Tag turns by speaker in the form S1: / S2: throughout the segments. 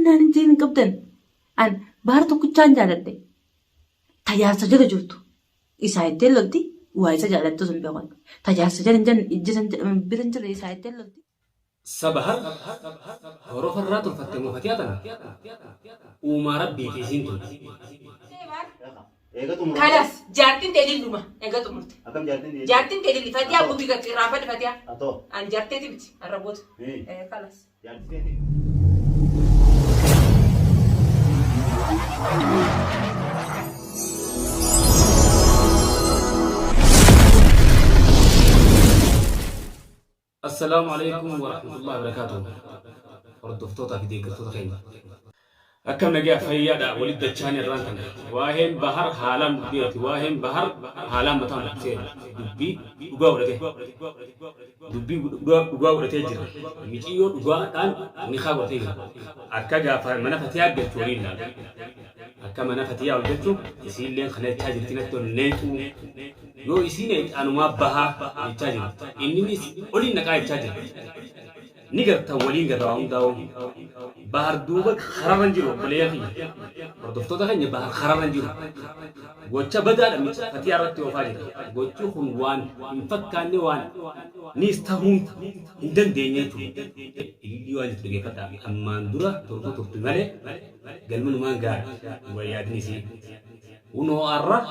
S1: naan hin jedhin hin qabdan. An baar tokkichaan jaaladhe. Tajaajila jala jirtu. Isaa ittiin lolti waa isa jaalattus hin beekan. Tajaajila jala hin jirre bira hin jirre isaa ittiin lolti.
S2: Sabahar horofa irraa tolfatte moo fatiyaa tana uumaa rabbiiti isiin tun.
S3: Eega xumurame.
S4: Kalas jaartiin tee lilluma eega xumurte.
S3: Akkam jaartiin tee?
S4: Jaartiin tee lilli fatiyaa gubii gatti irraanfadhi fatiyaa.
S3: Atoo.
S4: An jarteeti miti arra booda.
S3: Hii.
S4: Eh, kalas.
S3: Jaartii teeti.
S2: Assalaamu alaikum warahmatullahi wabarakatuh. Hordoftootaa fi deeggartoota keenya. Akkam nagaa fayyaadha walitti dachaan irraan kana. Waa'een bahar haalaan dubbi'eeti. Waa'een bahar haalaan mataan dubbiseera. Dubbii dhugaa godhatee. Dubbii dhugaa godhatee jira. Miciyyoo dhugaadhaan nikaa godhatee jira. Akka gaafa mana fatiyaa galchu waliin ilaala. Akka mana fatiyaa ol galchu isiilleen kana jechaa jirti natti ol neexuu. Yoo isiin eeyxe anumaa bahaa jechaa jirti. Inninis oliin naqaa jechaa jira. Ni gartan waliin garra waa hundaa'u. Bahar duuba kararra hin jiru obboleeyyan kiyya. Hordoftoota keenya bahar kararra hin jiru. Gocha badaadha miti fatiyaa irratti oofaa jira. Gochi kun waan hin fakkaanne waan niis tahuun hin dandeenye jechuudha. Ilillii waan jettu dhageeffadhaa. Ammaan dura turtu turtu malee galmanumaan gaadha. Yaadni isii. Kunoo arra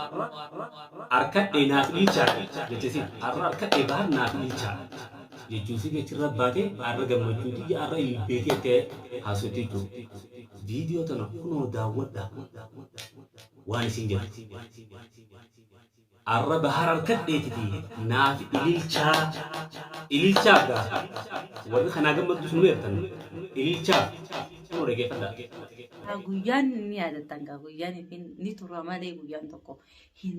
S2: arkadhee naaf ililchaa jechisi arra arkadhee bahar naaf ililchaa jechuusi jechirra baatee arra gammachuu tiyya arra ililbeetii jettee haasofti jechuudha. Viidiyoo tana kunoo daawwadhaa waan isin jettu. Arra bahar arkadheetiti naaf ililchaa ililchaaf gaa warri kanaa gammaddus nu eertan ililchaaf kunoo dhageeffadhaa.
S1: Guyyaan ni yaadattan gaa guyyaan ni tura malee guyyaan tokko hin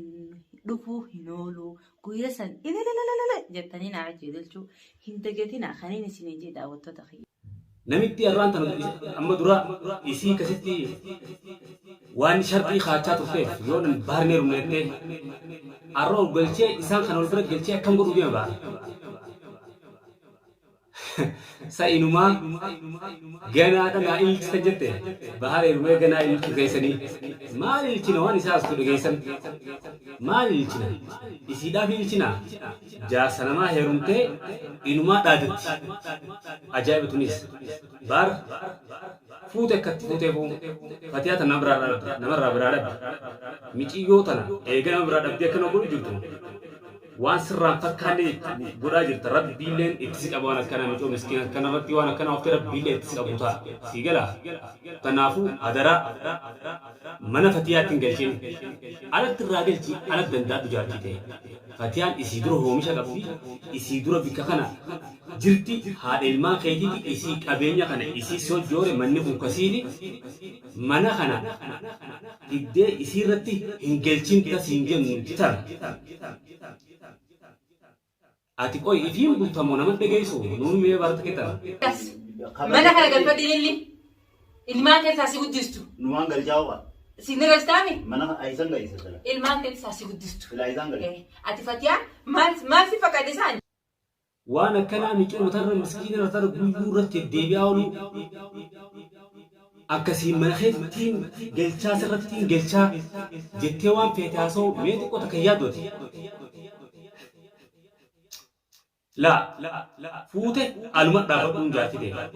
S1: dhufuu hin oolu guyyaa san ililililili jettanii naa wajji ililchuu hin dagatinaa kaniin isiniin jee daawwattoota kiyya.
S2: Namitti arraan tana amma dura isii akkasitti waan sharxii kaachaa turteef yoo nan baarnee rumne jettee arra ol galchee isaan kana ol bira galchee akkam godhuu deema baara. Sa inumaa ganaadha naa ililchitan jette bahar heerumee ganaa ililchuu keessanii maal ililchina waan isaa astu dhageessan maal ililchina isiidhaaf ililchina jaarsa namaa heerumtee inumaa dhaadatti ajaa'iba tunis baar fuute akkatti fuutee fuu fatiyaa tana namarraa biraa dhabde miciyyoo tana eega nama biraa dhabdee akkana godhu jirtu waan sirraan fakkaanne godhaa jirta rabbiilleen itti si qaba waan akkanaa micoo miskiina kanarratti waan akkanaa oftee rabbiillee itti si qabu ta'a sii galaa kanaafuu adaraa mana fatiyaatti hin galchin alatti irraa galchi alatti danda'adhu jaartii ta'e fatiyaan isii dura hoomisha qabdi isii dura bikka kana jirti haadha ilmaan keetiiti isii qabeenya kana isii sojjoore manni kun kasiiti mana kana diddee isii irratti hin galchin tasiin jennu tana. Ati qoy ifiin bulta moo nama dhageessu nuun mee barta ketan.
S4: As. Mana kana galfadhi ililli. Ilmaan keessaa si guddistu.
S3: Numaan galchaa oba.
S4: Si ni galchitaami?
S3: Mana ayisan galcha sila.
S4: Ilmaan keessaa si guddistu.
S3: Sila ayisan galcha.
S4: Eh, Ati fatiyaa maal maal si fakkaate isaan?
S2: Waan akkanaa micoo matarra miskiina matarra guyyuu irratti deddeebi'aa ooluu akkasiin mana keettiin galchaa sirrattiin galchaa jettee waan feete haasa'u mee xiqqoo takka hin yaaddu ati. Laa fuute aluma dhaabbadhuun jaartii ta'e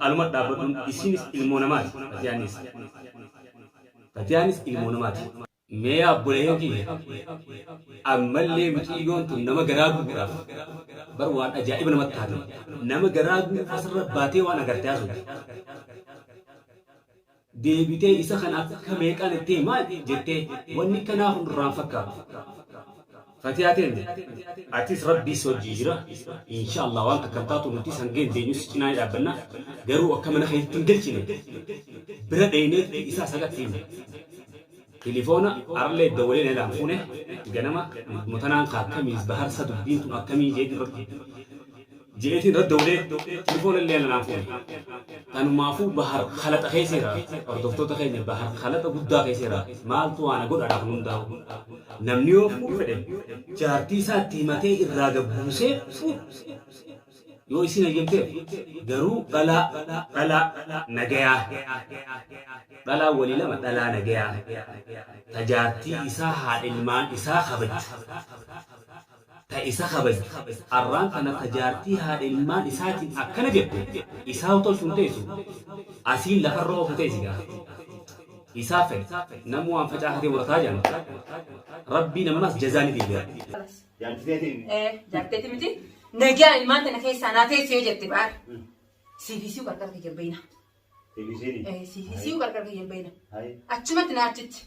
S2: aluma dhaabbadhuun isiinis ilmoo namaati fatiyaanis fatiyaanis ilmoo namaati. Mee yaa obboleeyyan kiyya ammallee miciyyoon tun nama garaa gubuudhaaf bar waan ajaa'iba namatti taate nama garaa gubuuf asirra baatee waan agarte haasofti. Deebitee isa kana akka meeqaan itti maal jettee wanni kanaa kun irraan fakkaatu. Fatiyaa teenya atis rabbii si wajjii jira insha Allah waan takka hin taatu nuti sangeen deenyu si cinaa ni dhaabbanna garuu akka mana keetitti hin galchine bira dheyneetti isaa sagatti himne. Tilifoona arlee dawwalee na ilaan fuune ganama mutanaan ka akkamiis baharsa dubbiin tun akkamii jeetiin irratti jeetiin irratti dawwalee tilifoona illee na ilaan fuune. Tanumaafuu bahar kalaxa keessa jira hordoftoota keenya bahar kalaxa guddaa keessa jira maaltu waana godhaadha kun hundaa'u. Namni yoo fuudhu fedhe jaartii isaa itti himatee irraa gabbuusee fuudha. Yoo isiin hayyamteef garuu dhalaa dhalaa nagayaa dhalaa walii lama dhalaa nagayaa ta jaartii isaa haadha ilmaan isaa kabajju ta isa kabajju arraan tana ta jaartii haadha ilmaan isaatiin akkana jette isaa tolchu hin teessu asiin lafarra oofu teessi gaa isaa fedhe namuu waan facaafatee murataa jedhan rabbiin ammas jazaa ni deebi'a.
S3: Jaartii teetii.
S4: Jaarteeti miti. Nagaa ilmaan tana keessaa naa teessi yoo jette baar. Siifisuu qarqara kiyya beeyna.
S3: Siifisiini.
S4: Siifisuu qarqara kiyya beeyna.
S3: Hayi.
S4: Achumatti naa achitti.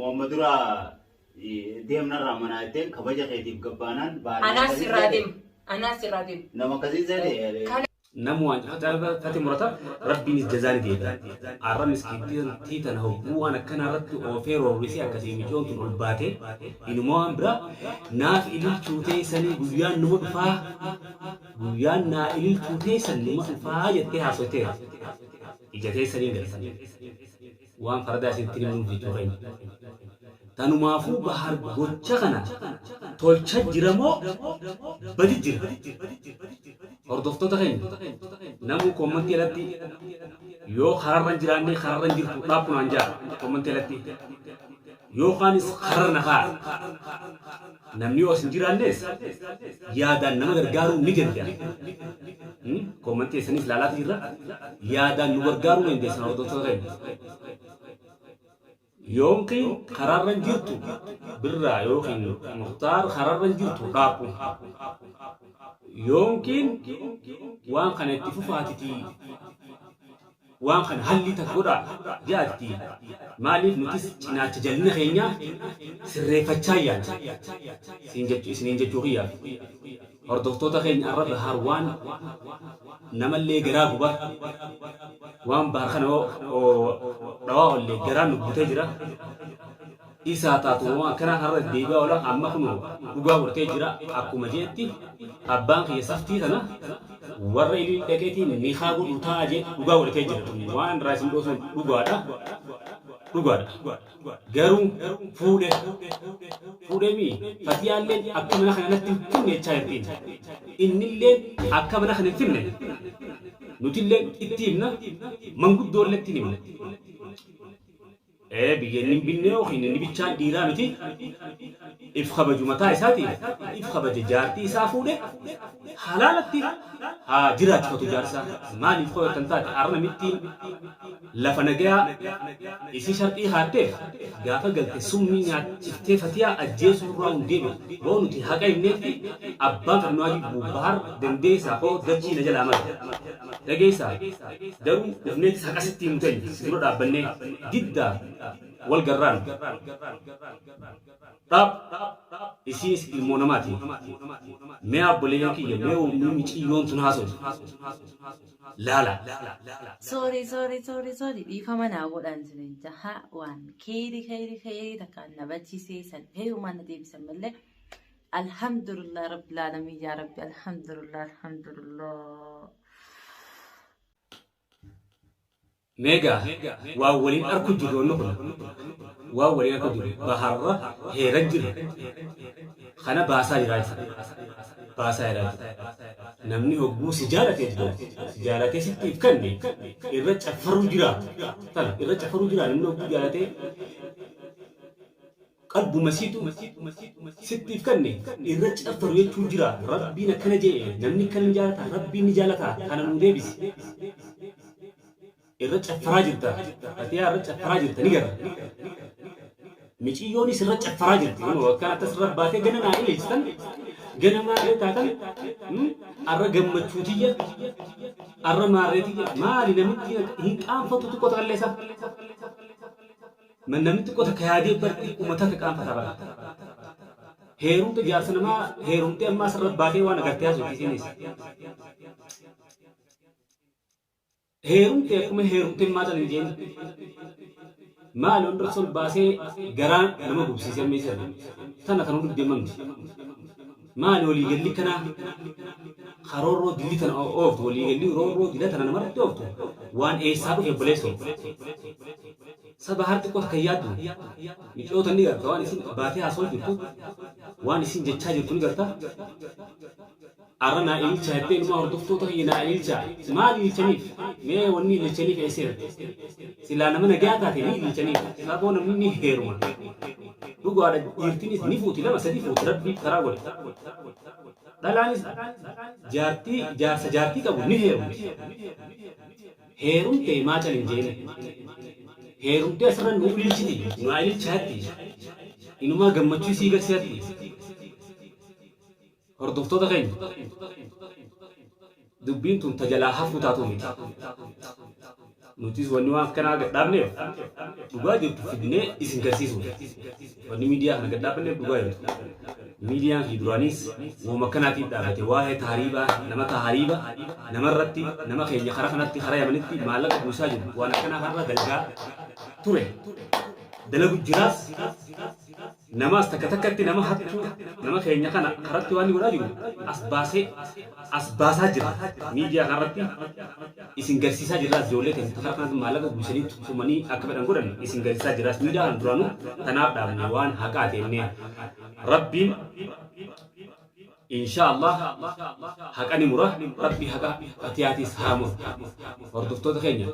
S3: Muhammad dura deemnarraa manaa jetteen kabaja keetiif gabbaanaan baadiyyaa
S4: Anaas
S3: akkasii
S4: irraa
S3: seete.
S4: deema. Anaas irraa deema.
S3: Nama akkasii seete.
S4: Kana
S2: Namu waan facaafate murata rabbiinis jazaa ni deebi'a. Arra miskiintii tana hogguu waan akkanaa irratti oofee roorrisee akkasii micoon tun ol baatee inuma waan biraa naaf ililchuu teessanii guyyaan numa dhufaa guyyaan naa ililchuu teessan numa dhufaa jettee haasofteera. Ija teessanii galtan. Waan faradaa isinitti himuuf jechuu keenya. Tanumaafuu Bahar gocha kana tolcha jira moo badi jira? Hordoftoota keenya namuu koommantii alatti yoo kararra hin jiraanne kararra hin jirtu dhaabbu naan jaa koommantii alatti yookaanis kararra na kaa'a. Namni yoo as hin jiraannes yaadaan nama gargaaruu ni danda'a. Koommantii eessanis ilaalaatu jirra. Yaadaan nu gargaaruu dandeessan hordoftoota keenya. Yookiin karaarra hin jirtu birraa yookiin muktaar karaarra hin jirtu dhaabbu. Yookiin waan kana itti fufaatitii waan kana halli takka godhaa jaatti maaliif nutis cinaacha jallina keenya sirreeffachaa yaana siin jechuu isiniin jechuu kiyyaaf hordoftoota keenya arra bahaar waan namallee garaa guba waan bahar kana dhawaa ollee garaa nu gutee jira Isaa taatu waan akkanaa kanarra deebi'aa oola amma kunoo dhugaa godhatee jira akkuma jeetti abbaan kiyya saftii tana warra ilil dhaqeetiin nikaa godhu ta'a jee dhugaa godhatee jira tun waan irraa isin dhoosuun dhugaadha dhugaadha garuu fuudhe fuudhee mi fatiyaalleen akka mana kana natti hin finne jechaa jirtiin innilleen akka mana kana hin finne nutilleen itti himna manguddoollee itti himna. Ee biyya inni hin binne yookiin inni bichaan dhiiraa miti if kabaju mataa isaatiin if kabaje jaartii isaa fuudhe halaalatti haa jiraachifatu jaarsaa maaliif koo kan taate arra namittiin lafa nagayaa isii sharxii haatteef gaafa galte summii nyaachiftee fatiyaa ajjeesuu irraa hin deebitu yoo nuti haqa himneetti abbaan fedhu jibbu bahar dandeessaa koo dachii na jalaa mara Dhageessaa? Garuu dhufneetis haqa sitti himu teenya si dura dhaabbannee diddaa wal garraan dhaab isiinis ilmoo namaati. Mee obboleeyyan kiyya mee mee miciyyoon tun haasoftu laala.
S1: Sorry, sorry, sorry, sorry. Dhiifama naa godhaan isinin jaha waan keeyri keeyri keeyri takkaan na bachisee san heerumaan na deebisan malee Alhamdulillah Rabbil Alamin yaa Rabbi Alhamdulillah Alhamdulillah.
S2: Meegaa waan waliin arku jirru wanni kun waan waliin arku jirru baharra heera jirra kana baasaa jiraa jechuudha. Baasaa jiraa jechuudha. Namni hogguu si jaalate jiru si jaalatee sitti if kenne irra caffaruu jira. Tana irra caffaruu jira namni hogguu jaalatee Qalbuma siitu sitti if kanne irra caffaru jechuun jira. Rabbiin akkana je'e namni akkana ni jaalata Rabbiin ni jaalata kana nuu deebisi. Irra caffaraa jirta. Fatiyaa irra caffaraa jirta ni gara. Miciyyoonis irra caffaraa jirti. Kunoo akkana akkas irra baatee gana naa ililchitan gana maarree taatan arra gammachuu tiyya arra maarree tiyya maali namitti hin qaanfatu xiqqoo takka isaa. Namni xiqqoo takka yaadee bar xiqquma takka qaanfata bara. Heerumte jaarsa namaa heerumte ammaa sirra baatee waan agartee haasofti isiinis. Heerumte akkuma heerumte maa calin jeen. Maali hunda sol baasee garaa nama gubsiisee amma isa tana kan hundi deemamti. Maali walii galli kanaa karoorroo dilli tana ooftu walii galli roorroo dila tana namarratti ooftu waan eessaa dhufe obboleessoo. Saba har xiqqoo takka hin yaaddu. Micoota ni garta waan isin baatee haasoo jirtu waan isin jechaa jirtu ni garta. Arra naa ililchaa jettee inumaa hordoftoota kiyya naa ililchaa. Maal ililchaniif? Mee wanni ililchaniif eessa jirti? Silaa nama nagayaa taate ni ililchaniif. Saboo namni ni heeruma. Dhugaadha dhiirtinis ni fuuti lama sadi fuuti rabbi karaa godhe. Dhalaanis jaartii jaarsa jaartii qabu ni heerumti. Heerumtee maa cal hin jeeni. Heerumtee asirra nu ililchiti nu ililchaatti. Inumaa gammachuu isii garsiisatti. Hordoftoota keenya dubbiin tun ta jalaa hafuu taatu miti. Nutis wanni waan akkanaa gad dhaabneef dhugaa jirtu fidnee isin garsiisuuf. Wanni miidiyaa kana gad dhaabbanneef dhugaa jirtu. Miidiyaan fi duraanis wooma akkanaatiif dhaabbate waa'ee tahariibaa nama tahariiba namarratti nama keenya karaa kanatti karaa yamanitti maallaqa buusaa jiru waan akkanaa kanarra dalagaa ture. Dalagu jiraas Namaas takka takkatti nama hattuu nama keenya kana karatti waan inni godhaa jiru as baasee as baasaa jira. Miidiyaa kanarratti isin garsiisaa jirraas ijoollee teenya karaa kanatti maallaqa buusanii tumanii akka fedhan godhan isin garsiisaa jirraas miidiyaa kana duraanuu tanaaf dhaabne waan haqaa teennee rabbiin Insha Allah haqa ni mura rabbi haqa fatiyaatis haa muru hordoftoota keenya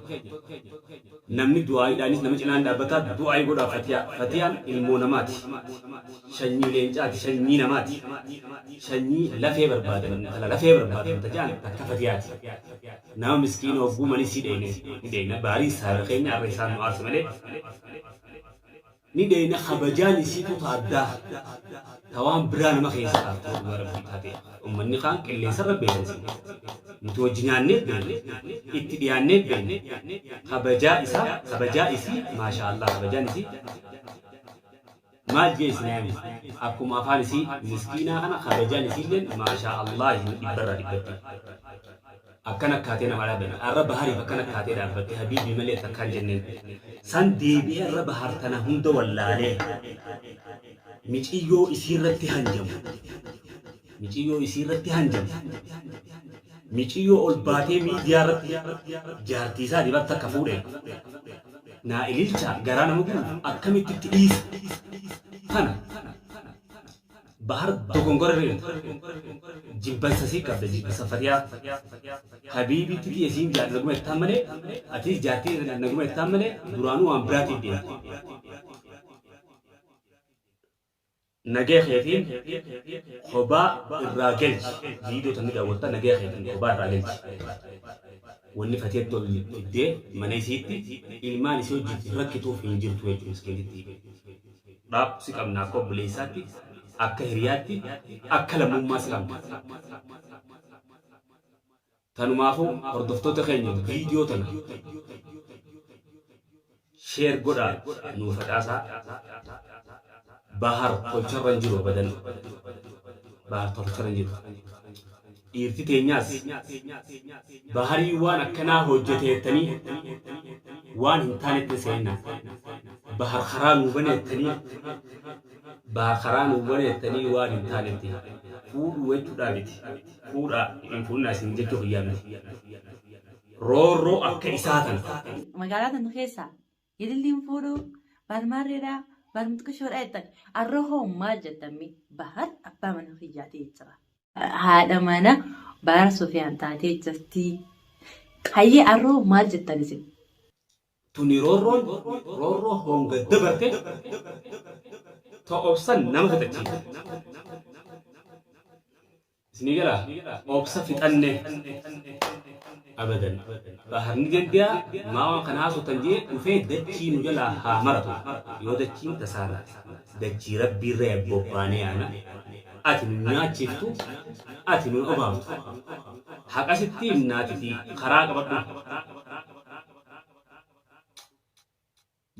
S2: namni du'aayiidhaanis nama cinaan dhaabbataa du'aayii godhaa fatiyaa fatiyaan ilmoo namaati shanyii leencaati shanyii namaati shanyii lafee barbaadan intala lafee barbaadan tajaan takka fatiyaati nama miskiina hogguu manii sii dheeyne ni dheeyna baarii saahiba keenya arra isaan nu aarse malee Ni dheeyna kabajaan isiitu ta addaa ta waan biraa nama keessa kaaftu dhugaa rabbii taate ummanni kaan qilleensarra beekan isin nuti wajji nyaanneet beekna itti dhiyaanneet beekna kabajaa isaa kabajaa isii maashaa allah kabajaan isii maal jee isin yaame akkuma afaan isii miskiinaa kana kabajaan isiilleen maashaa allah isin dhibbarraa dhibbatti. Akkana akkaatee nama dhaabbanne arra bahariif akkana akkaatee dhaabbatte habiibii malee takkaan jenneen san deebi'ee arra bahar tana hunda wallaalee miciyyoo isiirratti hanjamu miciyyoo isiirratti hanjamu miciyyoo ol baatee miidiyaa irratti jaartii isaa dibar takka fuudhe naa ililcha garaa nama gubu akkamitti itti dhiisa kana Bahar dogongora irra jirta. Jibbansa sii qabda jibbansa fatiyaa. Habiibii titi esiin jaadha naguma ittaan malee atis jaartii naguma ittaan malee duraanuu waan biraatiif deemte. Nagee keetiin kophaa irraa galchi. Viidiyoo tanni daawwatta nagee keetiin kophaa irraa galchi. Wanni fatiyatti ol fiddee mana isiitti ilmaan isii hojii rakkituuf hin jirtu jechuudha miskiintitti. Dhaab si qabna akka obboleessaatti, akka hiriyaatti, akka lammummaa si qabna. Tanumaafuu hordoftoota keenya viidiyoo tana sheer godhaa nuu facaasaa. Bahar tolcharra hin jiru abadan. Bahar tolcharra hin jiru. Dhiirti teenyaas baharii waan akkanaa hojjeteettanii waan hin taanetti hin seeninaa. Bahar karaa nuu baneettanii bahar karaa nuu baneettanii waan hin taanetti fuudhuu jechuudhaa miti. Fuudhaa hin fuudhinaa isin jechuu kiyyaa miti. Roorroo akka isaa tana.
S1: Magaalaa tana keessaa Ililliin fuudhuu barmaarreedha barmtuqishoodha jettan arra hoo maal jettan mee bahar abbaa mana kiyyaa ta'ee jira. Haadha mana Bahar Sufiyaan taatee jirti. Hayyee arroo maal jettan isin?
S2: Tuni roorroon roorroo honga dabarte ta obsan nama fixachiifte. Isinii galaa? Obsa fixanne abadan. Bahar ni dande'a maa waan kana haasoftan jee dhufee dachii nu jalaa haa maratu. Yoo dachiin tasaan dachii rabbiirra bobbaanee yaana ati nu nyaachiftu ati nu obaaftu. Haqa sitti himnaatiti karaa qabadhu.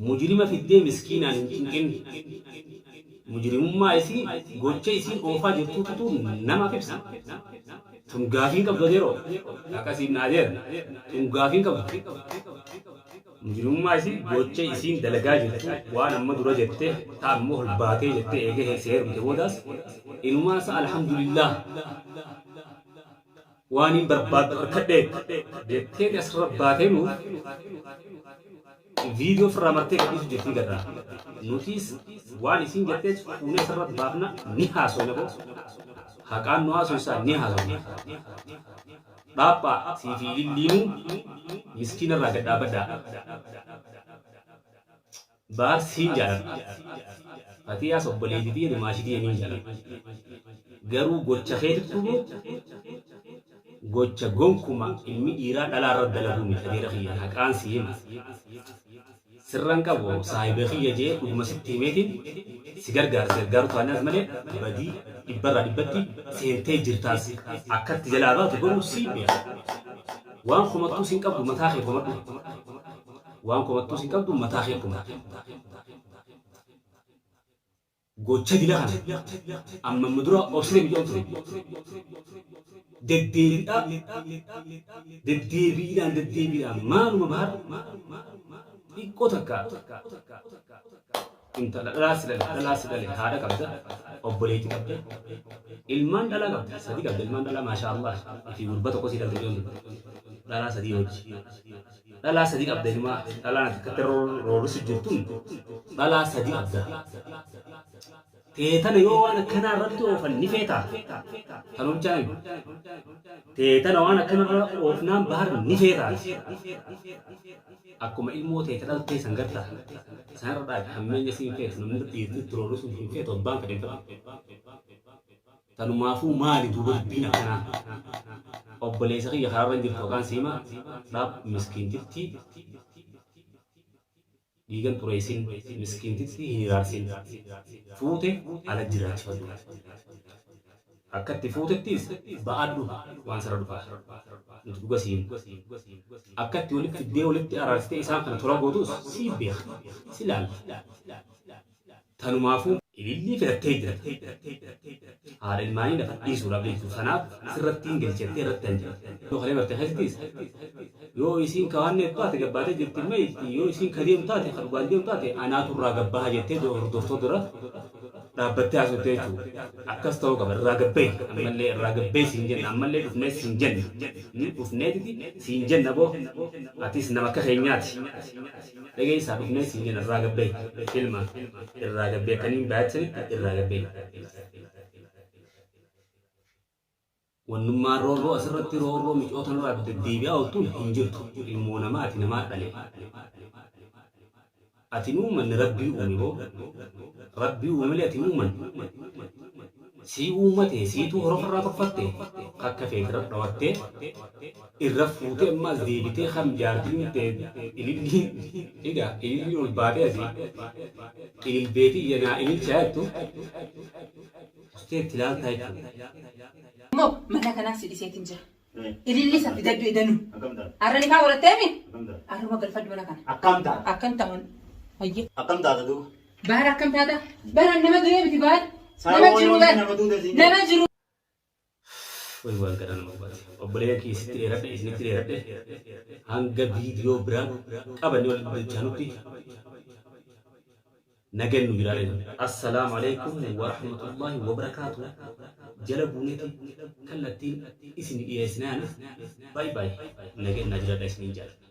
S2: Mujrima fiddee miskiinaan hin cinqin. Mujrimummaa isii gocha isiin oofaa jirtuutu namaaf ibsa. Tun gaafii hin qabdu adeeroo. Akkasiin na adeera. Tun gaafii hin qabdu. Mujrimummaa isii gocha isiin dalagaa jirtu waan amma dura jette ta ammoo ol baatee jettee eegee heessee heerumte boodaas inumaa isa alhamdulillah waan hin barbaaddu harkadhee jettee asirra baatee nuuf viidiyoo ofirraa martee gadhiisu jirti garraa. Nutis waan isiin jettee fuunee asirra baafna ni haasofna boo. Haqaan nu haasofsiisaa ni haasofna. Dhaaphaa siif ililliinuu miskiina irraa gad dhaabbadhaa. Bahar siin jaaladha. Fatiyaas obboleettii tiyya dumaashii tiyya niin jaaladha. Garuu gocha keetittu immoo gocha gonkuma ilmi dhiiraa dhalaa irra dalaguu miti adeera kiyya haqaan si hima. Sirran qabu saahiba kiyya jee dhuguma sitti himeetiin si gargaara si gargaaru taanaas malee badii dhibbarraa dhibbatti seentee jirtaas akkatti jalaa baatu garuu sii beeka. Waan komattuu sin qabdu mataa kee komadhu. Waan komattuu sin qabdu mataa kee komadhu. Gocha dila kana amma amma dura obsite miti obsite. Deddeebi'aa deddeebiidhaan deddeebiidhaan maaluma bahar xiqqoo takka intala dhalaa si dhale dhalaa si dhale haadha qabda obboleetti qabda ilmaan dhalaa qabda sadi qabda ilmaan dhalaa maashaa Allah fi gurba tokko si dhalte ijoollee dhalaa sadii hojii Dhalaa sadii qabda inumaa dhalaan ati akkatti roorrisu jirtun dhalaa sadii qabda. Teetana yoo waan akkanaa irratti oofan ni feetaa? Tanumchaa himi. Teetana waan akkana irra oofnaan bahar ni feetaa? Akkuma ilmoo teeta dhaltee san garta sanarra dhaabi hammeenya siin feetu namni dhiirti itti roorrisuun hin feetu abbaan fedhe hin fedhu. Tanumaafuu maali duuba dubbiin akkanaa? Obboleessa kiyya karaarra hin jirtu haqaan si hima dhaab miskiintitti dhiigan xureessin miskiintitti hin hiraarsin fuute ala jiraachifadhu. Akka itti fuutettis ba'adhu waan sirra dhufaa. Nuti dhuga si himna. Akka itti walitti fiddee walitti araarsitee isaan kana tola gootus si beeka si laalla. Tanumaafuu ilillii filattee jirta. Haadha ilmaanii lafa dhiisuudhaaf jechuudha. Kanaaf sirrattiin galchattee irratti hanjamte. Yoo kalee barte keessattis yoo isiin ka waan taate gabbaatee jirti ilma jirti yoo isiin ka deemu taate ka dhugaan deemu taate anaatu irraa gabbaha jettee hordoftoota dura dhaabbattee haasofte jechuudha. Akkas ta'uu qaba irraa gabbahi ammallee irraa gabbahi siin jenna ammallee dhufnee siin jenna dhufneetiti siin jenna boo atis nama akka keenyaati. Dhageessaa dhufnee siin jenna irraa gabbahi ilma irraa gabbahi akkaniin baay'atsanitti irraa gabbahi. Wannummaan roorroo asirratti roorroo micoota irraa deddeebi'aa ooltuun hin jirtu. Ilmoo namaa ati namaa dhale. Ati hin uumanne rabbii uume boo. Rabbii uume malee ati hin uumanne. Sii uumate siituu horofa irraa tolfatte akka feete irra dhawattee irra fuutee ammaas deebitee kam jaartiin tee ililliin egaa ililliin ol baatee asii ililbeetii yanaa ililchaa jettu ustee itti ilaaltaa jechuudha.
S4: Immoo mana kanaa si dhiseetiin jira. Ililli isa fidadhu edanu.
S3: Akkam taate?
S4: Har'a ni kaa godhatteemi?
S3: Akkam taate?
S4: Har'uma galfadhu mana kana.
S3: Akkam taate?
S4: Akkam ta'uun. Hayyee.
S3: Akkam taate duuba?
S4: Baara akkam taata? Bara nama du'ee miti baara. Nama
S3: Saawwan
S4: jiru
S3: hundi
S4: bara.
S3: nama duute siin jedhe.
S4: Nama jiru.
S2: Way waan garaa nama gubate. Obboleeyyan kiyya sitti dheeradhe isinitti dheeradhe hanga viidiyoo biraa qabanne wal dachaanutti nagan nu jiraadha. Assalaamu alaikum wa rahmatullahi wa barakaatu. Jala buuneti kallattiin isin dhiyeessinaan. Baay baay nagan naa jiraadha isiniin jaalladha.